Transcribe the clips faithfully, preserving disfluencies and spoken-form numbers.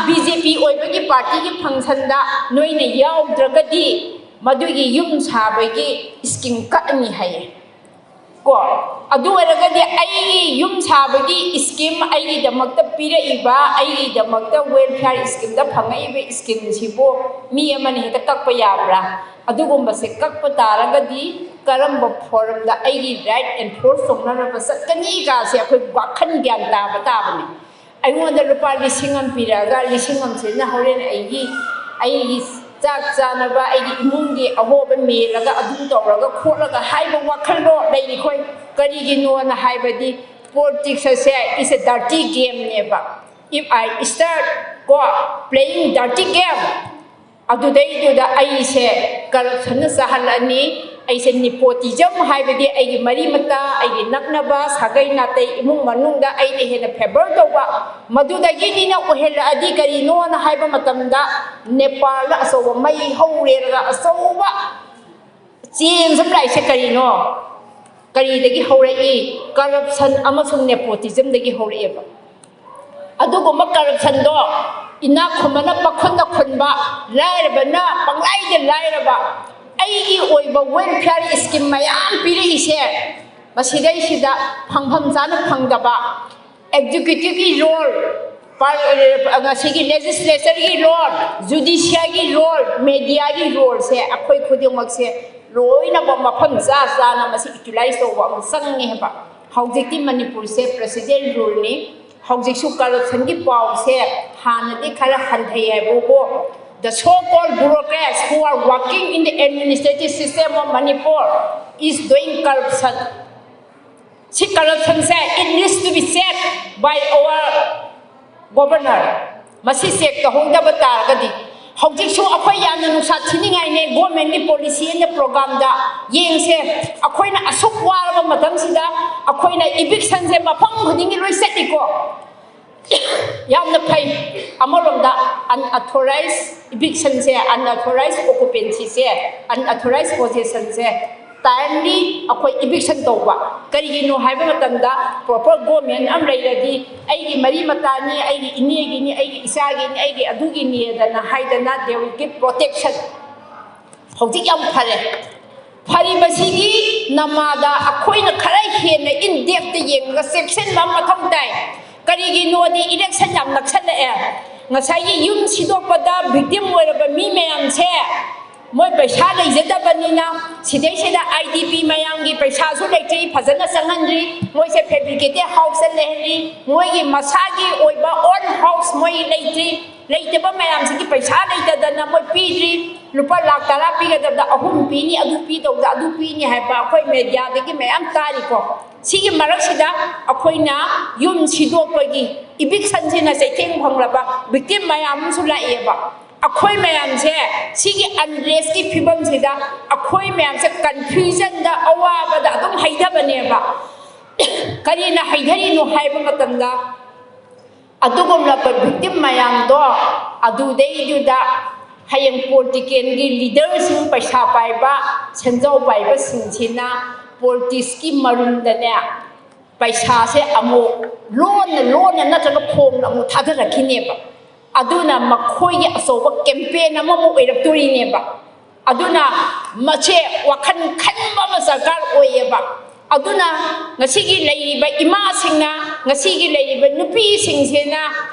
B J ꯄꯤ ꯑꯣꯏꯕꯒꯤ ꯄꯥꯔꯇꯤꯒꯤ ꯐꯪꯁꯟꯗ ꯅꯣꯏꯅ ꯌꯥꯎꯗ꯭ꯔꯒꯗꯤ ꯃꯗꯨꯒꯤ ꯌꯨꯝ ꯁꯥꯕꯒꯤ ꯁ꯭ꯀꯤꯝ ꯀꯛꯑꯅꯤ ꯍꯥꯏꯌꯦ꯫ ꯀꯣ, ꯑꯗꯨ ꯑꯣꯏꯔꯒꯗꯤ ꯑꯩꯒꯤ ꯌꯨꯝ ꯁꯥꯕꯒꯤ ꯁ꯭ꯀꯤꯝ, ꯑꯩꯒꯤꯗꯃꯛꯇ ꯄꯤꯔꯛꯏꯕ, ꯑꯩꯒꯤꯗꯃꯛꯇ ꯋꯦꯜꯐꯤꯌꯥꯔ ꯁ꯭ꯀꯤꯝꯗ ꯐꯪꯉꯛꯏꯕ ꯁ꯭ꯀꯤꯝꯁꯤꯕꯨ ꯃꯤ ꯑꯃꯅ ꯍꯦꯛꯇ ꯀꯛꯄ ꯌꯥꯕ꯭ꯔꯥ? ꯑꯗꯨꯒꯨꯝꯕꯁꯦ ꯀꯛꯄ ꯇꯥꯔꯒꯗꯤ ꯀꯔꯝꯕ ꯐꯣꯔꯝꯗ ꯑꯩꯒꯤ ꯔꯥꯏꯠ ꯑꯦꯟꯐꯣꯔꯁ ꯇꯧꯅꯅꯕ ꯆꯠꯀꯅꯤ ꯀꯥꯁꯦ ꯑꯩꯈꯣꯏ ꯋꯥꯈꯜ ꯒ꯭ꯌꯥꯟ ꯇꯥꯕ ꯇꯥꯕꯅꯤ꯫ ꯑꯩꯉꯣꯟꯗ ꯂꯨꯄꯥ ꯂꯤꯁꯤꯡ ꯑꯃ ꯄꯤꯔꯛꯑꯒ, ꯂꯤꯁꯤꯡ ꯑꯃꯁꯤꯅ ꯍꯣꯔꯦꯟ ꯑꯩꯒꯤ, ꯑꯩꯒꯤ ꯆꯥꯛ ꯆꯥꯅꯕ, ꯑꯩꯒꯤ ꯏꯃꯨꯡꯒꯤ ꯑꯍꯣꯕ ꯃꯦꯜꯂꯒ, ꯑꯗꯨ ꯇꯧꯔꯒ ꯈꯣꯠꯂꯒ ꯍꯥꯏꯕ ꯋꯥꯈꯜꯗꯣ ꯂꯩꯔꯤꯈꯣꯏ꯫ ꯀꯔꯤꯒꯤꯅꯣꯅ ꯍꯥꯏꯕꯗꯤ, ꯄꯣꯂꯤꯇꯤꯛꯁ ꯑꯁꯦ is a dirty game ꯅꯦꯕ꯫ If I start, ꯀꯣ, playing dirty game, ꯑꯗꯨꯗꯩꯗꯨꯗ ꯑꯩꯁꯦ ꯀꯔꯞꯁꯟꯅ ꯆꯥꯍꯜꯂꯅꯤ꯫ ꯑꯩꯁꯦ ꯅꯤꯄꯣꯇꯤꯖꯝ ꯍꯥꯏꯕꯗꯤ ꯑꯩꯒꯤ ꯃꯔꯤ ꯃꯇꯥ, ꯑꯩꯒꯤ ꯅꯛꯅꯕ ꯁꯥꯒꯩ ꯅꯥꯇꯩ, ꯏꯃꯨꯡ ꯃꯅꯨꯡꯗ ꯑꯩꯅ ꯍꯦꯟꯅ ꯐꯦꯚꯔ ꯇꯧꯕ, ꯃꯗꯨꯗꯒꯤꯅꯤꯅ ꯑꯣꯏꯍꯜꯂꯛꯑꯗꯤ ꯀꯔꯤꯅꯣꯅ ꯍꯥꯏꯕ ꯃꯇꯝꯗ, ꯅꯦꯄꯥꯜꯗ ꯑꯆꯧꯕ ꯃꯩ ꯍꯧꯔꯦꯔꯒ ꯑꯆꯧꯕ ꯆꯦꯟꯖ ꯑꯃ ꯂꯥꯛꯏꯁꯦ ꯀꯔꯤꯅꯣ? ꯀꯔꯤꯗꯒꯤ ꯍꯧꯔꯛꯏ? ꯀꯔꯞꯁꯟ ꯑꯃꯁꯨꯡ ꯅꯦꯄꯣꯇꯤꯖꯝꯗꯒꯤ ꯍꯧꯔꯛꯑꯦꯕ꯫ ꯑꯗꯨꯒꯨꯝꯕ ꯀꯔꯞꯁꯟꯗꯣ ꯏꯅꯥꯛ ꯈꯨꯟꯕꯅ ꯄꯈꯨꯟꯗ ꯈꯨꯟꯕ, ꯂꯥꯏꯔꯕꯅ ꯄꯪꯂꯥꯏꯗ ꯂꯥꯏꯔꯕ꯫ ꯑꯩꯒꯤ ꯑꯣꯏꯕ ꯋꯦꯜꯐꯤꯌꯥꯔ ꯁ꯭ꯀꯤꯝ ꯃꯌꯥꯝ ꯄꯤꯔꯛꯏꯁꯦ, ꯃꯁꯤꯗꯩꯁꯤꯗ ꯐꯪꯐꯝ ꯆꯥꯅ ꯐꯪꯗꯕ꯫ ꯑꯦꯛꯖꯤꯀ꯭ꯌꯨꯇꯤꯚꯀꯤ ꯔꯣꯜ, ꯉꯁꯤꯒꯤ ꯂꯦꯖꯤꯁꯂꯦꯆꯔꯒꯤ ꯔꯣꯜ, ꯖꯨꯗꯤꯁꯤꯌꯥꯒꯤ ꯔꯣꯜ, ꯃꯦꯗꯤꯌꯥꯒꯤ ꯔꯣꯜꯁꯦ ꯑꯩꯈꯣꯏ ꯈꯨꯗꯤꯡꯃꯛꯁꯦ ꯂꯣꯏꯅꯃꯛ ꯃꯐꯝ ꯆꯥ ꯆꯥꯅ ꯃꯁꯤ ꯌꯨꯇꯤꯂꯥꯏꯁ ꯇꯧꯕ ꯑꯃ ꯆꯪꯉꯦ ꯍꯥꯏꯕ꯫ ꯍꯧꯖꯤꯛꯇꯤ ꯃꯅꯤꯄꯨꯔꯁꯦ ꯄ꯭ꯔꯦꯁꯤꯗꯦꯟ ꯔꯨꯜꯅꯤ꯫ ꯍꯧꯖꯤꯛꯁꯨ ꯀꯔꯞꯁꯟꯒꯤ ꯄꯥꯎꯁꯦ ꯍꯥꯟꯅꯗꯤ ꯈꯔ ꯍꯟꯊꯩ ꯍꯥꯏꯕꯀꯣ, the so called bureaucrats who are working in the administrative system of Manipur is doing corruption. ꯁꯤ ꯀꯔꯞꯁꯟꯁꯦ, it needs to be checked by our governor. ꯃꯁꯤ ꯆꯦꯛ ꯇꯧꯍꯧꯗꯕ ꯇꯥꯔꯒꯗꯤ, ꯍꯧꯖꯤꯛꯁꯨ ꯑꯩꯈꯣꯏ ꯌꯥꯝꯅ ꯅꯨꯡꯁꯥ ꯊꯤꯅꯤꯡꯉꯥꯏꯅꯦ꯫ ꯒꯣꯔꯃꯦꯟꯒꯤ ꯄꯣꯂꯤꯁꯤ ꯑꯦꯟ ꯄ꯭ꯔꯣꯒ꯭ꯔꯥꯝꯗ ꯌꯦꯡꯁꯦ꯫ ꯑꯩꯈꯣꯏꯅ ꯑꯁꯨꯛ ꯋꯥꯔꯕ ꯃꯇꯝꯁꯤꯗ ꯑꯩꯈꯣꯏꯅ ꯏꯚꯤꯛꯁꯟꯁꯦ ꯃꯐꯝ ꯈꯨꯗꯤꯡꯒꯤ ꯂꯣꯏ ꯆꯠꯂꯤꯀꯣ꯫ ꯌꯥꯝꯅ ꯐꯩ꯫ ꯑꯃꯔꯣꯝꯗ ꯑꯟꯑꯊꯣꯔꯥꯏꯖ ꯏꯚꯤꯛꯁꯟꯁꯦ, ꯑꯟꯑꯊꯣꯔꯥꯏꯖ ꯑꯣꯀꯨꯄꯦꯟꯁꯤꯁꯦ, ꯑꯟꯑꯊꯣꯔꯥꯏꯖ ꯄꯣꯖꯦꯁꯟꯁꯦ Timely ꯑꯩꯈꯣꯏ eviction ꯇꯧꯕ꯫ ꯀꯔꯤꯒꯤꯅꯣ ꯍꯥꯏꯕ ꯃꯇꯝꯗ, proper government ꯑꯃ ꯂꯩꯔꯗꯤ, ꯑꯩꯒꯤ ꯃꯔꯤ ꯃꯇꯥꯅꯤ, ꯑꯩꯒꯤ ꯏꯅꯦꯒꯤꯅꯤ, ꯑꯩꯒꯤ ꯏꯆꯥꯒꯤꯅꯤ, ꯑꯩꯒꯤ ꯑꯗꯨꯒꯤꯅꯤꯗꯅ ꯍꯥꯏꯗꯅ, they will give protection꯫ ꯍꯧꯖꯤꯛ ꯌꯥꯝ ꯐꯔꯦ꯫ ꯐꯔꯤꯕꯁꯤꯒꯤ ꯅꯃꯥꯗ ꯑꯩꯈꯣꯏꯅ ꯈꯔ ꯍꯦꯟꯅ in depth ꯌꯦꯡꯉꯒ ꯆꯦꯛꯁꯤꯟꯕ ꯑꯃ ꯃꯊꯧ ꯇꯥꯏ꯫ ꯀꯔꯤꯒꯤꯅꯣꯗꯤ, election ꯌꯥꯝ ꯅꯛꯁꯜꯂꯛꯑꯦ꯫ ꯉꯁꯥꯏꯒꯤ ꯌꯨꯝ ꯁꯤꯗꯣꯛꯄꯗ victim ꯑꯣꯏꯔꯕ ꯃꯤ ꯃꯌꯥꯝꯁꯦ, ꯃꯣꯏ ꯄꯩꯁꯥ ꯂꯩꯖꯗꯕꯅꯤꯅ, ꯁꯤꯗꯩꯁꯤꯗ IDP ꯃꯌꯥꯝꯒꯤ ꯄꯩꯁꯥꯁꯨ ꯂꯩꯇ꯭ꯔꯤ, ꯐꯖꯅ ꯆꯪꯍꯟꯗ꯭ꯔꯤ꯫ ꯃꯣꯏꯁꯦ fabricated house ꯂꯩꯍꯜꯂꯤ꯫ ꯃꯣꯏꯒꯤ ꯃꯁꯥꯒꯤ ꯑꯣꯏꯕ own house ꯃꯣꯏ ꯂꯩꯇ꯭ꯔꯤ꯫ ꯂꯩꯇꯕ ꯃꯌꯥꯝꯁꯤꯒꯤ ꯄꯩꯁꯥ ꯂꯩꯇꯗꯅ ꯃꯣꯏ ꯄꯤꯗ꯭ꯔꯤ꯫ ꯂꯨꯄꯥ ꯂꯥꯈ ꯇꯔꯥ ꯄꯤꯒꯗꯕꯗ ꯑꯍꯨꯝ ꯄꯤꯅꯤ, ꯑꯗꯨ ꯄꯤꯗꯧꯗ ꯑꯗꯨ ꯄꯤꯅꯤ ꯍꯥꯏꯕ ꯑꯩꯈꯣꯏ mediaꯗꯒꯤ ꯃꯌꯥꯝ ꯇꯥꯔꯤꯀꯣ꯫ ꯁꯤꯒꯤ ꯃꯔꯛꯁꯤꯗ ꯑꯩꯈꯣꯏꯅ ꯌꯨꯝ ꯁꯤꯗꯣꯛꯄꯒꯤ evictionꯁꯤꯅ ꯆꯩꯊꯦꯡ ꯐꯪꯂꯕ victim ꯃꯌꯥꯝ ꯑꯃꯁꯨ ꯂꯥꯛꯑꯦꯕ꯫ ꯑꯩꯈꯣꯏ ꯃꯌꯥꯝꯁꯦ ꯁꯤꯒꯤ unrestꯀꯤ ꯐꯤꯕꯝꯁꯤꯗ ꯑꯩꯈꯣꯏ ꯃꯌꯥꯝꯁꯦ confusionꯗ, ꯑꯋꯥꯕꯗ ꯑꯗꯨꯝ ꯍꯩꯊꯕꯅꯦꯕ꯫ ꯀꯔꯤꯅ ꯍꯩꯊꯔꯤꯅꯣ ꯍꯥꯏꯕ ꯃꯇꯝꯗ, ꯑꯗꯨꯒꯨꯝꯂꯕ victim ꯃꯌꯥꯝꯗꯣ ꯑꯗꯨꯗꯩꯗꯨꯗ ꯍꯌꯦꯡ politicalꯒꯤ leaderꯁꯤꯡ, ꯄꯩꯁꯥ ꯄꯥꯏꯕ, ꯁꯦꯟꯖꯥꯎ ꯄꯥꯏꯕꯁꯤꯡꯁꯤꯅ politicsꯀꯤ ꯃꯔꯨꯝꯗꯅꯦ, ꯄꯩꯁꯥꯁꯦ ꯑꯃꯨꯛ ꯂꯣꯟꯅ ꯂꯣꯟꯅ ꯅꯠꯇ꯭ꯔꯒ ꯐꯣꯡꯅ ꯑꯃꯨꯛ ꯊꯥꯗꯔꯛꯈꯤꯅꯦꯕ꯫ ꯑꯗꯨꯅ ꯃꯈꯣꯏꯒꯤ ꯑꯆꯧꯕ campaign ꯑꯃꯃꯨꯛ ꯑꯣꯏꯔꯛꯇꯣꯔꯤꯅꯦꯕ꯫ ꯑꯗꯨꯅ ꯃꯁꯦ ꯋꯥꯈꯜ ꯈꯟꯕ ꯑꯃ ꯗꯔꯀꯥꯔ ꯑꯣꯏꯌꯦꯕ꯫ ꯑꯗꯨꯅ ꯉꯁꯤꯒꯤ ꯂꯩꯔꯤꯕ ꯏꯃꯥꯁꯤꯡꯅ, ꯉꯁꯤꯒꯤ ꯂꯩꯔꯤꯕ ꯅꯨꯄꯤꯁꯤꯡꯁꯤꯅ,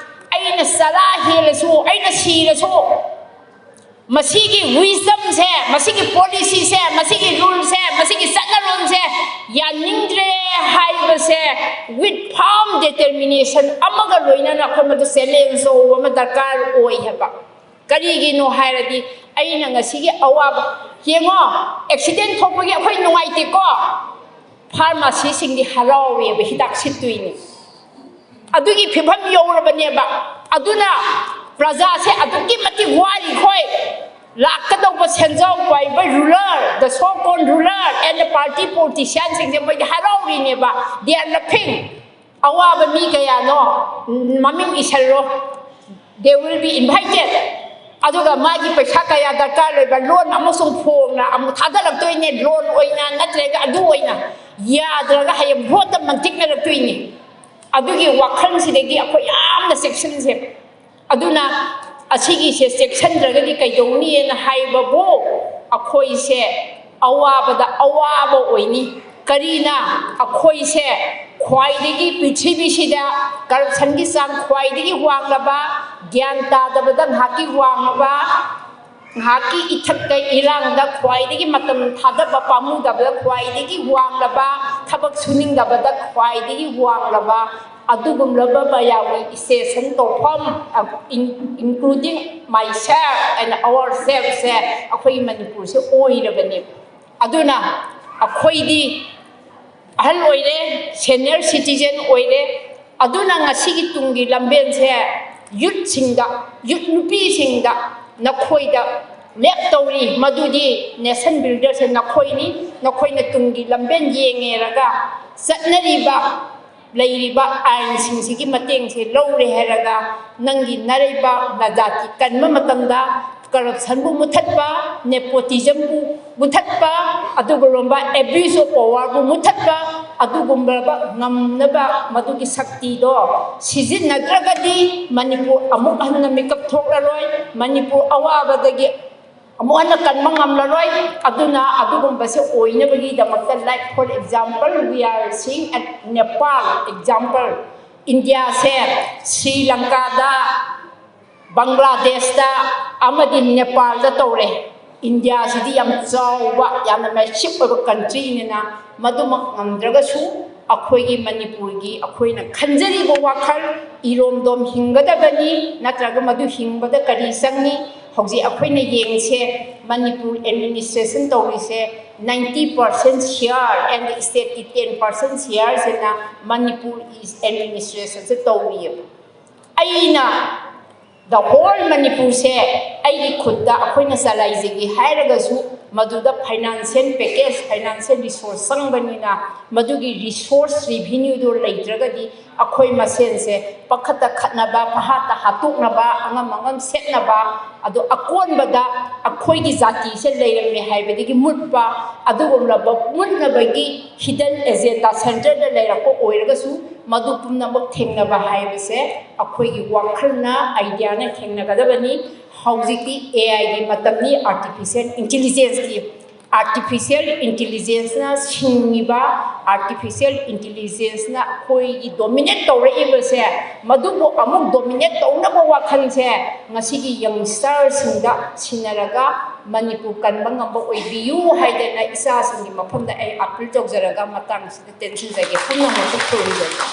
ꯑꯩꯅ ꯆꯔꯥ ꯍꯦꯜꯂꯁꯨ, ꯑꯩꯅ ꯁꯤꯔꯁꯨ, ꯃꯁꯤꯒꯤ wisdomꯁꯦ, ꯃꯁꯤꯒꯤ policyꯁꯦ, ꯃꯁꯤꯒꯤ ruleꯁꯦ, ꯃꯁꯤꯒꯤ ꯆꯠꯅꯔꯣꯜꯁꯦ ꯌꯥꯅꯤꯡꯗ꯭ꯔꯦ ꯍꯥꯏꯕꯁꯦ with firm determination ꯑꯃꯒ ꯂꯣꯏꯅꯅ ꯑꯩꯈꯣꯏ ꯃꯗꯨ challenge ꯇꯧꯕ ꯑꯃ ꯗꯔꯀꯥꯔ ꯑꯣꯏ ꯍꯥꯏꯕ꯫ ꯀꯔꯤꯒꯤꯅꯣ ꯍꯥꯏꯔꯗꯤ, ꯑꯩꯅ ꯉꯁꯤꯒꯤ ꯑꯋꯥꯕ, ꯌꯦꯡꯉꯣ, accident ꯊꯣꯛꯄꯒꯤ ꯑꯩꯈꯣꯏ ꯅꯨꯡꯉꯥꯏꯇꯦꯀꯣ, pharmacyꯁꯤꯡꯗꯤ ꯍꯔꯥꯎꯋꯦꯕ, ꯍꯤꯗꯥꯛ ꯁꯤꯠꯇꯣꯏꯅꯤ꯫ ꯑꯗꯨꯒꯤ ꯐꯤꯕꯝ ꯌꯧꯔꯕꯅꯦꯕ꯫ ꯑꯗꯨꯅ ꯄ꯭ꯔꯖꯥꯁꯦ ꯑꯗꯨꯛꯀꯤ ꯃꯇꯤꯛ ꯋꯥꯔꯤꯈꯣꯏ, ꯂꯥꯛꯀꯗꯧꯕ ꯁꯦꯟꯖꯥꯎ ꯄꯥꯏꯕ ruler, the so called ruler and the party politicianꯁꯤꯡꯁꯦ ꯃꯣꯏꯗꯤ ꯍꯔꯥꯎꯔꯤꯅꯦꯕ, they are laughing꯫ ꯑꯋꯥꯕ ꯃꯤ ꯀꯌꯥꯅꯣ ꯃꯃꯤꯡ ꯏꯁꯜꯂꯣ, they will be invited꯫ ꯑꯗꯨꯒ ꯃꯥꯒꯤ ꯄꯩꯁꯥ ꯀꯌꯥ ꯗꯔꯀꯥꯔ ꯂꯩꯕ ꯂꯣꯟ ꯑꯃꯁꯨꯡ ꯐꯣꯡꯅ ꯑꯃꯨꯛ ꯊꯥꯗꯔꯛꯇꯣꯏꯅꯦ, ꯂꯣꯟ ꯑꯣꯏꯅ ꯅꯠꯇ꯭ꯔꯒ ꯑꯗꯨ ꯑꯣꯏꯅ, ꯌꯥꯗ꯭ꯔꯒ ꯍꯌꯦꯡ ꯚꯣꯠꯇ ꯃꯟꯇꯤꯛꯅꯔꯛꯇꯣꯏꯅꯤ꯫ ꯑꯗꯨꯒꯤ ꯋꯥꯈꯜꯁꯤꯗꯒꯤ ꯑꯩꯈꯣꯏ ꯌꯥꯝꯅ ꯆꯦꯛꯁꯤꯟꯁꯦ꯫ ꯑꯗꯨꯅ ꯑꯁꯤꯒꯤꯁꯦ ꯆꯦꯛꯁꯤꯟꯗ꯭ꯔꯒꯗꯤ ꯀꯩꯗꯧꯅꯤꯅ ꯍꯥꯏꯕꯕꯨ, ꯑꯩꯈꯣꯏꯁꯦ ꯑꯋꯥꯕꯗ ꯑꯋꯥꯕ ꯑꯣꯏꯅꯤ꯫ ꯀꯔꯤꯅ? ꯑꯩꯈꯣꯏꯁꯦ ꯈ꯭ꯋꯥꯏꯗꯒꯤ ꯄ꯭ꯔꯤꯊꯤꯕꯤꯁꯤꯗ ꯀꯔꯞꯁꯟꯒꯤ ꯆꯥꯡ ꯈ꯭ꯋꯥꯏꯗꯒꯤ ꯋꯥꯡꯂꯕ, ꯒ꯭ꯌꯥꯟ ꯇꯥꯗꯕꯗ ꯉꯥꯏꯍꯥꯛꯀꯤ ꯋꯥꯡꯂꯕ, ꯉꯥꯏꯍꯥꯛꯀꯤ ꯏꯊꯛꯇ ꯏꯔꯥꯡꯗ ꯈ꯭ꯋꯥꯏꯗꯒꯤ ꯃꯇꯝ ꯊꯥꯗꯕ ꯄꯥꯝꯃꯨꯗꯕꯗ ꯈ꯭ꯋꯥꯏꯗꯒꯤ ꯋꯥꯡꯂꯕ, ꯊꯕꯛ ꯁꯨꯅꯤꯡꯗꯕꯗ ꯈ꯭ꯋꯥꯏꯗꯒꯤ ꯋꯥꯡꯂꯕ, ꯑꯗꯨꯒꯨꯝꯂꯕ ꯃꯌꯥꯝꯒꯤ ꯁꯦꯁꯟ ꯇꯧꯐꯝ, including myself and ourselves ꯁꯦ ꯑꯩꯈꯣꯏꯒꯤ ꯃꯅꯤꯄꯨꯔꯁꯦ ꯑꯣꯏꯔꯕꯅꯦꯕ꯫ ꯑꯗꯨꯅ ꯑꯩꯈꯣꯏꯗꯤ ꯑꯍꯜ ꯑꯣꯏꯔꯦ, senior citizen ꯑꯣꯏꯔꯦ꯫ ꯑꯗꯨꯅ ꯉꯁꯤꯒꯤ ꯇꯨꯡꯒꯤ ꯂꯝꯕꯦꯟꯁꯦ youthꯁꯤꯡꯗ, youth ꯅꯨꯄꯤꯁꯤꯡꯗ, ꯅꯈꯣꯏꯗ ꯂꯦꯞꯇꯧꯔꯤ꯫ ꯃꯗꯨꯗꯤ nation builderꯁꯦ ꯅꯈꯣꯏꯅꯤ꯫ ꯅꯈꯣꯏꯅ ꯇꯨꯡꯒꯤ ꯂꯝꯕꯦꯟ ꯌꯦꯡꯉꯦꯔꯒ ꯆꯠꯅꯔꯤꯕ, ꯂꯩꯔꯤꯕ ꯑꯥꯏꯟꯁꯤꯡꯁꯤꯒꯤ ꯃꯇꯦꯡꯁꯦ ꯂꯧꯔꯦ ꯍꯥꯏꯔꯒ ꯅꯪꯒꯤ ꯅꯔꯩꯕꯥꯛ ꯅꯖꯥꯇꯤ ꯀꯟꯕ ꯃꯇꯝꯗ corruptionꯕꯨ ꯃꯨꯊꯠꯄ, nepotismꯕꯨ ꯃꯨꯊꯠꯄ, ꯑꯗꯨꯒꯨꯝꯂꯕ abuse of powerꯕꯨ ꯃꯨꯊꯠꯄ, ꯑꯗꯨꯒꯨꯝꯂꯕ ꯉꯝꯅꯕ ꯃꯗꯨꯒꯤ ꯁꯛꯇꯤꯗꯣ ꯁꯤꯖꯤꯟꯅꯗ꯭ꯔꯒꯗꯤ ꯃꯅꯤꯄꯨꯔ ꯑꯃꯨꯛ ꯍꯟꯅ ꯃꯤꯀꯞ ꯊꯣꯛꯂꯔꯣꯏ꯫ ꯃꯅꯤꯄꯨꯔ ꯑꯋꯥꯕꯗꯒꯤ ꯑꯃꯨꯛ ꯍꯟꯅ ꯀꯟꯕ ꯉꯝꯂꯔꯣꯏ꯫ ꯑꯗꯨꯅ ꯑꯗꯨꯒꯨꯝꯕꯁꯦ ꯑꯣꯏꯅꯕꯒꯤꯗꯃꯛꯇ, like for example, we are seeing at Nepal example, ꯏꯟꯗꯤꯌꯥꯁꯦ Shri ꯂꯪꯀꯥꯗ, ꯕꯪꯒ꯭ꯂꯥꯗꯦꯁꯇ ꯑꯃꯗꯤ ꯅꯦꯄꯥꯜꯗ ꯇꯧꯔꯦ꯫ ꯏꯟꯗꯤꯌꯥꯁꯤꯗꯤ ꯌꯥꯝ ꯆꯥꯎꯕ, ꯌꯥꯝꯅ massive ꯑꯣꯏꯕ countryꯅꯤꯅ, ꯃꯗꯨꯃꯛ ꯉꯝꯗ꯭ꯔꯒꯁꯨ ꯑꯩꯈꯣꯏꯒꯤ ꯃꯅꯤꯄꯨꯔꯒꯤ ꯑꯩꯈꯣꯏꯅ ꯈꯟꯖꯔꯤꯕ ꯋꯥꯈꯜ, ꯏꯔꯣꯝꯗꯣꯝ ꯍꯤꯡꯒꯗꯕꯅꯤ, ꯅꯠꯇ꯭ꯔꯒ ꯃꯗꯨ ꯍꯤꯡꯕꯗ ꯀꯔꯤ ꯆꯪꯉꯤ? ꯍꯧꯖꯤꯛ ꯑꯩꯈꯣꯏꯅ ꯌꯦꯡꯉꯤꯁꯦ, ꯃꯅꯤꯄꯨꯔ administration ꯇꯧꯔꯤꯁꯦ ninety percent share and stateꯀꯤ ten percent shareꯁꯤꯅ Manipur is administrationꯁꯦ ꯇꯧꯔꯤꯑꯕ꯫ ꯑꯩꯅ the whole ꯃꯅꯤꯄꯨꯔꯁꯦ ꯑꯩꯒꯤ ꯈꯨꯠꯇ ꯑꯩꯈꯣꯏꯅ ꯆꯂꯥꯏꯖꯒꯦ ꯍꯥꯏꯔꯒꯁꯨ, ꯃꯗꯨꯗ financial package, financial resource ꯆꯪꯕꯅꯤꯅ, ꯃꯗꯨꯒꯤ resource revenueꯗꯣ ꯂꯩꯇ꯭ꯔꯒꯗꯤ ꯑꯩꯈꯣꯏ ꯃꯁꯦꯟꯁꯦ ꯄꯪꯈꯠꯇ ꯈꯠꯅꯕ, ꯄꯪꯍꯥꯠꯇ ꯍꯥꯠꯇꯣꯛꯅꯕ, ꯑꯉꯝ ꯑꯉꯝ ꯁꯦꯠꯅꯕ, ꯑꯗꯣ ꯑꯀꯣꯟꯕꯗ ꯑꯩꯈꯣꯏꯒꯤ ꯖꯥꯇꯤꯁꯦ ꯂꯩꯔꯝꯃꯦ ꯍꯥꯏꯕꯗꯒꯤ ꯃꯨꯠꯄ, ꯑꯗꯨꯒꯨꯝꯂꯕ ꯃꯨꯠꯅꯕꯒꯤ hidden agenda centreꯗ ꯂꯩꯔꯛꯄ ꯑꯣꯏꯔꯒꯁꯨ, ꯃꯗꯨ ꯄꯨꯝꯅꯃꯛ ꯊꯦꯡꯅꯕ ꯍꯥꯏꯕꯁꯦ ꯑꯩꯈꯣꯏꯒꯤ ꯋꯥꯈꯜꯅ, ideaꯅ ꯊꯦꯡꯅꯒꯗꯕꯅꯤ꯫ ꯍꯧꯖꯤꯛꯇꯤ AIꯒꯤ ꯃꯇꯝꯅꯤ, artificial intelligenceꯀꯤ꯫ Artificial intelligenceꯅ ꯁꯤꯡꯉꯤꯕ, artificial intelligenceꯅ ꯑꯩꯈꯣꯏꯒꯤ dominate ꯇꯧꯔꯛꯏꯕꯁꯦ, ꯃꯗꯨꯕꯨ ꯑꯃꯨꯛ dominate ꯇꯧꯅꯕ ꯋꯥꯈꯜꯁꯦ ꯉꯁꯤꯒꯤ youngsterꯁꯤꯡꯗ ꯁꯤꯟꯅꯔꯒ ꯃꯅꯤꯄꯨꯔ ꯀꯟꯕ ꯉꯝꯕ ꯑꯣꯏꯕꯤꯌꯨ ꯍꯥꯏꯗꯅ ꯏꯆꯥꯁꯤꯡꯒꯤ ꯃꯐꯝꯗ ꯑꯩ appeal ꯇꯧꯖꯔꯒ ꯃꯇꯥꯡ ꯑꯁꯤꯗ ꯇꯦꯟꯁꯤꯟꯖꯒꯦ꯫ ꯄꯨꯝꯅꯃꯛꯄꯨ ꯈꯨꯔꯨꯝꯖꯔꯤ꯫